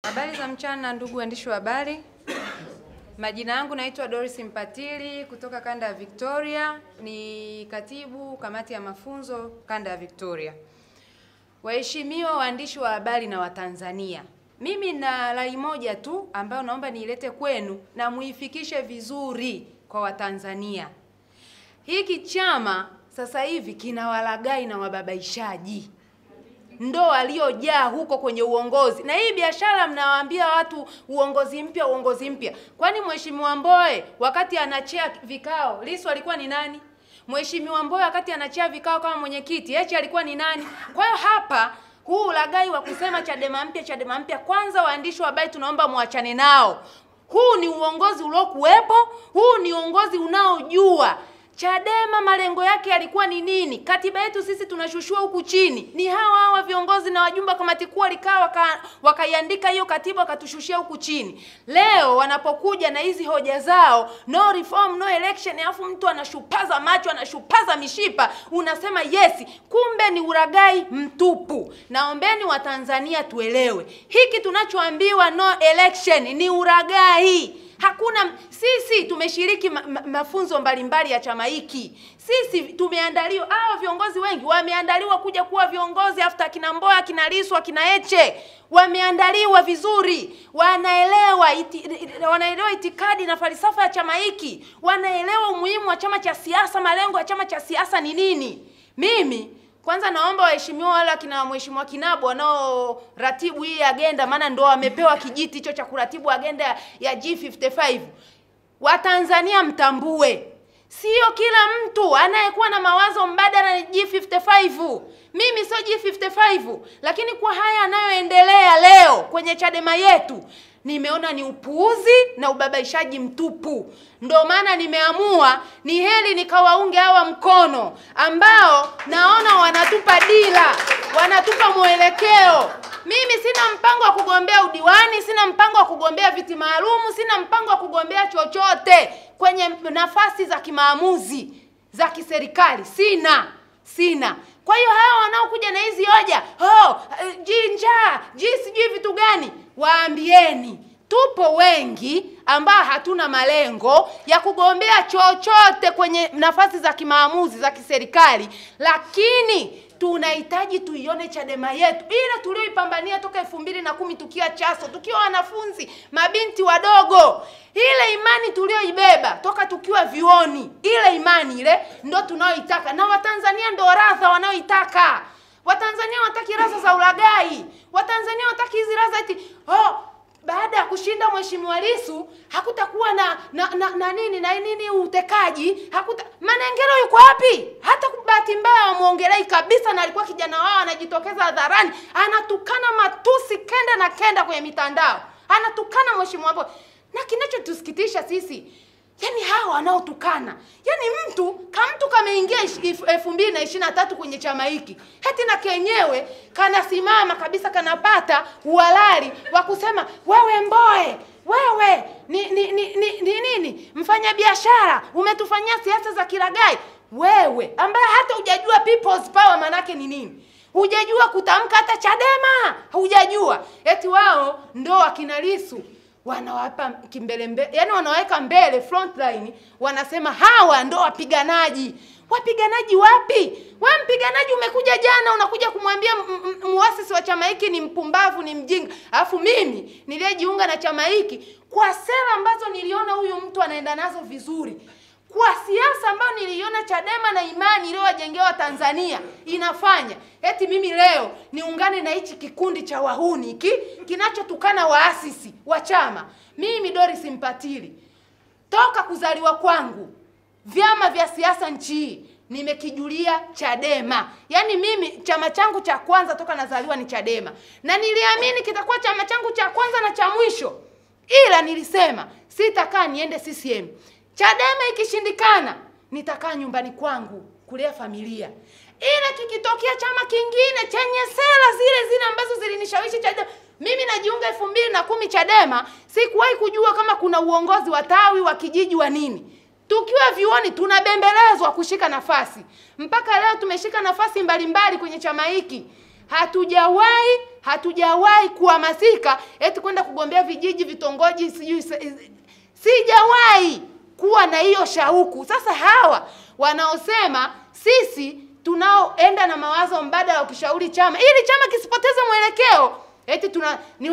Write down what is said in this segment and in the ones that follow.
Habari za mchana ndugu waandishi wa habari. Majina yangu naitwa Doris Mpatili kutoka kanda ya Victoria, ni katibu kamati ya mafunzo kanda ya Victoria. Waheshimiwa waandishi wa habari na Watanzania, mimi na rai moja tu ambayo naomba niilete kwenu na muifikishe vizuri kwa Watanzania. Hiki chama sasa hivi kina walaghai na wababaishaji. Ndo waliojaa huko kwenye uongozi. Na hii biashara mnawaambia watu uongozi mpya, uongozi mpya. Kwani Mheshimiwa Mbowe wakati anachea vikao, Lissu alikuwa ni nani? Mheshimiwa Mbowe wakati anachea vikao kama mwenyekiti, Heche alikuwa ni nani? Kwa hiyo hapa huu ulaghai wa kusema Chadema mpya, Chadema mpya, kwanza waandishi wa habari tunaomba muachane nao. Huu ni uongozi uliokuwepo, huu ni uongozi unaojua Chadema malengo yake yalikuwa ni nini? Katiba yetu sisi tunashushua huku chini. Ni hawa hawa viongozi na wajumbe kamati kuu walikaa wakaiandika hiyo katiba wakatushushia huku chini. Leo wanapokuja na hizi hoja zao, no reform no election, alafu mtu anashupaza macho, anashupaza mishipa, unasema yes, kumbe ni ulaghai mtupu. Naombeni Watanzania tuelewe. Hiki tunachoambiwa no election ni ulaghai. Hakuna, sisi tumeshiriki mafunzo mbalimbali ya chama hiki. Sisi tumeandaliwa, hao viongozi wengi wameandaliwa kuja kuwa viongozi after akina Mbowe, akina Lissu, akina Heche. Wameandaliwa vizuri, wanaelewa wanaelewa itikadi na falsafa ya chama hiki, wanaelewa umuhimu wa chama cha siasa, malengo ya chama cha siasa ni nini. Mimi kwanza naomba waheshimiwa wale akina Mheshimiwa Kinabo wanaoratibu hii agenda, maana ndio wamepewa kijiti hicho cha kuratibu agenda ya G55. Watanzania mtambue, sio kila mtu anayekuwa na mawazo mbadala ni G55. Mimi sio G55, lakini kwa haya yanayoendelea leo kwenye Chadema yetu nimeona ni upuuzi na ubabaishaji mtupu. Ndio maana nimeamua ni heri nikawaunge hawa mkono ambao naona wanatupa dira, wanatupa mwelekeo. Mimi sina mpango wa kugombea udiwani, sina mpango wa kugombea viti maalumu, sina mpango wa kugombea chochote kwenye nafasi za kimaamuzi za kiserikali. Sina. Kwa hiyo hawa wanaokuja na hizi hoja, oh, jinja, sijui vitu gani, waambieni tupo wengi ambao hatuna malengo ya kugombea chochote kwenye nafasi za kimaamuzi za kiserikali, lakini tunahitaji tuione Chadema yetu ile tulioipambania toka 2010 tukiwa Chaso, tukiwa wanafunzi, mabinti wadogo. Ile imani tulioibeba toka tukiwa vioni, ile imani ile ndo tunaoitaka, na Watanzania ndo radha wanaoitaka. Watanzania wataki raza za ulaghai. Watanzania wataki hizi raza eti oh, baada ya kushinda Mheshimiwa Lissu hakutakuwa na nini na nini utekaji, hakuta. Manengero yuko wapi? Hata bahati mbaya wamuongelei kabisa, na alikuwa kijana wao anajitokeza hadharani, anatukana matusi kenda na kenda kwenye mitandao. Anatukana Mheshimiwa Mbowe. Na kinachotusikitisha sisi, yani hawa wanaotukana, yani mtu kama kameingia 2023 kwenye chama hiki, heti na kenyewe kanasimama kabisa, kanapata uhalali wa kusema wewe Mbowe, wewe ni nini mfanya biashara, umetufanyia siasa za kilaghai. Wewe ambaye hata hujajua people's power manake ni nini, hujajua kutamka hata Chadema, hujajua. Eti wao ndo akina Lissu wanawapa kimbele, yani wanaweka mbele front line, wanasema hawa ndo wapiganaji. Wapiganaji wapi? Wewe mpiganaji umekuja jana unakuja kumwambia muasisi wa chama hiki ni mpumbavu, ni mjinga. Alafu mimi niliyejiunga na chama hiki kwa sera ambazo niliona huyu mtu anaenda nazo vizuri, kwa siasa ambayo niliona Chadema na imani iliyowajengewa Tanzania inafanya, eti mimi leo niungane na hichi kikundi cha wahuni hiki kinachotukana waasisi wa chama. Mimi Doris Mpatili, toka kuzaliwa kwangu vyama vya siasa nchi hii nimekijulia Chadema. Yaani mimi chama changu cha kwanza toka nazaliwa ni Chadema, na niliamini kitakuwa chama changu cha kwanza na cha mwisho, ila nilisema sitakaa niende CCM. Chadema ikishindikana nitakaa nyumbani kwangu kulea familia. Ila kikitokea chama kingine chenye sera zile zile ambazo zilinishawishi Chadema, mimi najiunga 2010 Chadema, sikuwahi kujua kama kuna uongozi wa tawi, wa kijiji, wa nini. Tukiwa vyuoni tunabembelezwa kushika nafasi. Mpaka leo tumeshika nafasi mbalimbali kwenye chama hiki. Hatujawahi kuhamasika eti kwenda kugombea vijiji, vitongoji, sijui, sijawahi kuwa na hiyo shauku. Sasa hawa wanaosema sisi tunaoenda na mawazo mbadala ukishauri chama ili chama kisipoteze mwelekeo, eti tuna ni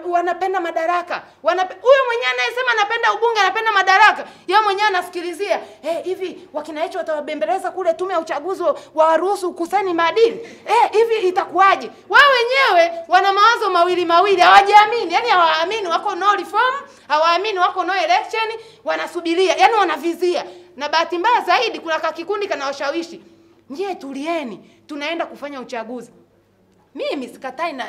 wanapenda madaraka. Huyo mwenyewe anayesema anapenda ubunge, anapenda madaraka, yeye mwenyewe anasikilizia hivi wakina hicho watawabembeleza kule tume ya uchaguzi waruhusu kusaini maadili, hivi itakuwaje? Wao wenyewe wana mawazo mawili mawili, hawajiamini. Yani hawaamini wako no reform, hawaamini wako no election, wanasubiria, yani wanavizia. Na bahati mbaya zaidi kuna kikundi kanawashawishi, nyie tulieni, tunaenda kufanya uchaguzi. Mimi sikatai na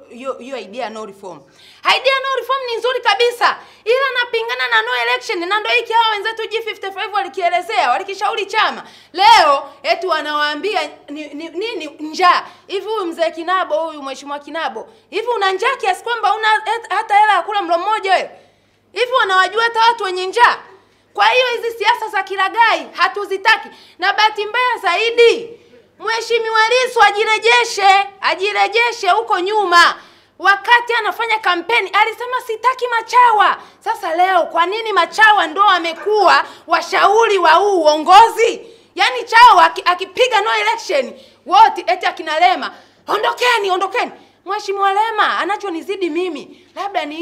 hiyo idea no reform. Idea no reform ni nzuri kabisa, ila napingana na no election, na ndio hiki hao wenzetu G55 walikielezea, walikishauri chama. Leo eti wanawaambia nini njaa. Hivi huyu mzee Kinabo, huyu mheshimiwa Kinabo, hivi una njaa kiasi kwamba una hata hela ya kula mlo mmoja wewe? Hivi wanawajua hata watu wenye njaa? Kwa hiyo hizi siasa za kilagai hatuzitaki. Na bahati mbaya zaidi, Mheshimiwa Lissu ajirejeshe huko nyuma. Wakati anafanya kampeni alisema sitaki machawa. Sasa leo kwa nini machawa ndo wamekuwa washauri wa huu uongozi? Yaani chawa akipiga no election wote eti akina Lema, ondokeni, ondokeni. Mheshimiwa Lema anachonizidi mimi labda ni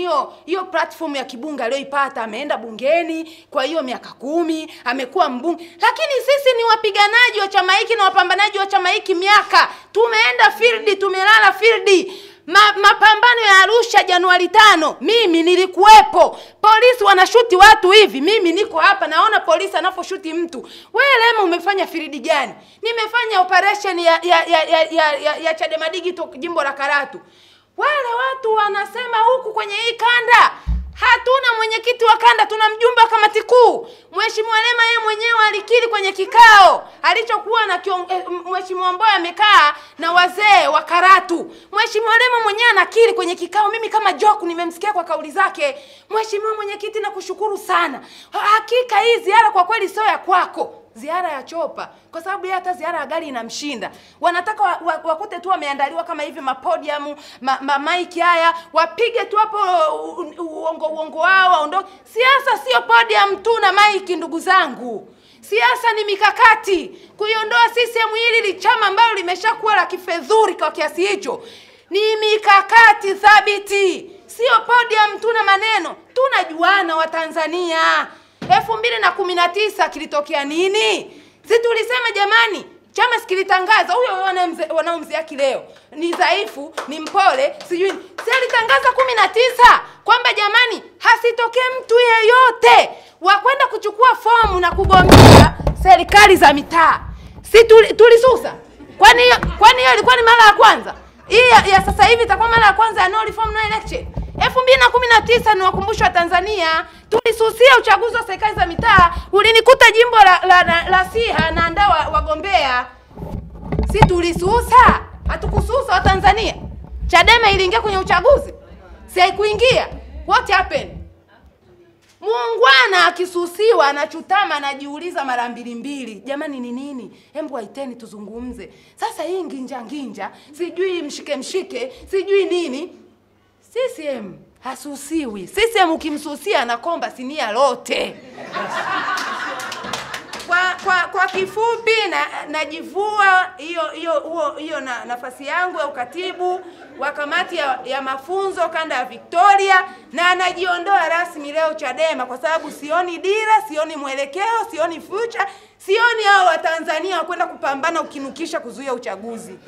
hiyo platform ya kibunge aliyoipata. Ameenda bungeni kwa hiyo miaka 10, amekuwa mbunge. Lakini sisi ni wapiganaji wa chama hiki na wapambanaji wa chama hiki miaka. Tumeenda field, tumelala field. Mapambano ya Arusha Januari 5, mimi nilikuwepo. Polisi wanashuti watu hivi, mimi niko hapa naona polisi anaposhuti mtu. Wewe Lema umefanya field gani? Nimefanya operation ya Chadema Digital jimbo la Karatu. Wale watu wanasema huku kwenye hii kanda hatuna mwenyekiti wa kanda, tuna mjumbe wa kamati kuu. Mheshimiwa Lema yeye mwenyewe alikiri kwenye kikao alichokuwa na Mheshimiwa Mbowe amekaa na wazee wa Karatu. Mheshimiwa Lema mwenyewe anakiri kwenye kikao, mimi kama joku nimemsikia kwa kauli zake. Mheshimiwa mwenyekiti, nakushukuru sana. Hakika hii ziara kwa kweli sio ya kwako, ziara ya chopa, kwa sababu yeye hata ziara ya gari inamshinda. Wanataka wakute tu wameandaliwa kama hivi mapodium, ma mic haya, wapige tu hapo uongo wao waondoke. Siasa sio podium tu na mic, ndugu zangu. Siasa ni mikakati. Kuiondoa CCM hili chama ambalo limeshakuwa la kifedhuri kwa kiasi hicho ni mikakati thabiti, sio podium tu na maneno. Tunajuana wa Tanzania. 2019 kilitokea nini? Si tulisema jamani, chama sikilitangaza huyo wanaomziaki leo ni dhaifu, ni mpole, sijui. Si alitangaza 19 kwamba jamani, hasitokee mtu yeyote wa kwenda kuchukua fomu na kugombea serikali za mitaa. Si tulisusa? Kwani hiyo ilikuwa ni mara ya kwanza? Hii ya sasa hivi itakuwa mara ya kwanza ya no reform no election. 2019 ni wakumbusho wa Tanzania, tulisusia uchaguzi wa serikali za mitaa. Ulinikuta jimbo la Siha naandaa wagombea. Si tulisusa? Hatukususa wa Tanzania. Chadema iliingia kwenye uchaguzi? Si haikuingia. What happened? Muungwana akisusiwa anachutama, anajiuliza mara mbili mbili, jamani ni nini? Hebu waiteni tuzungumze. Sasa hii nginja nginja, sijui mshike mshike, sijui nini. CCM hasusiwi. CCM ukimsusia anakomba sinia lote. Kwa kifupi najivua hiyo nafasi yangu ya ukatibu wa kamati ya mafunzo kanda ya Victoria, na najiondoa rasmi leo Chadema kwa sababu sioni dira, sioni mwelekeo, sioni future, sioni hao wa Tanzania kwenda kupambana ukinukisha kuzuia uchaguzi.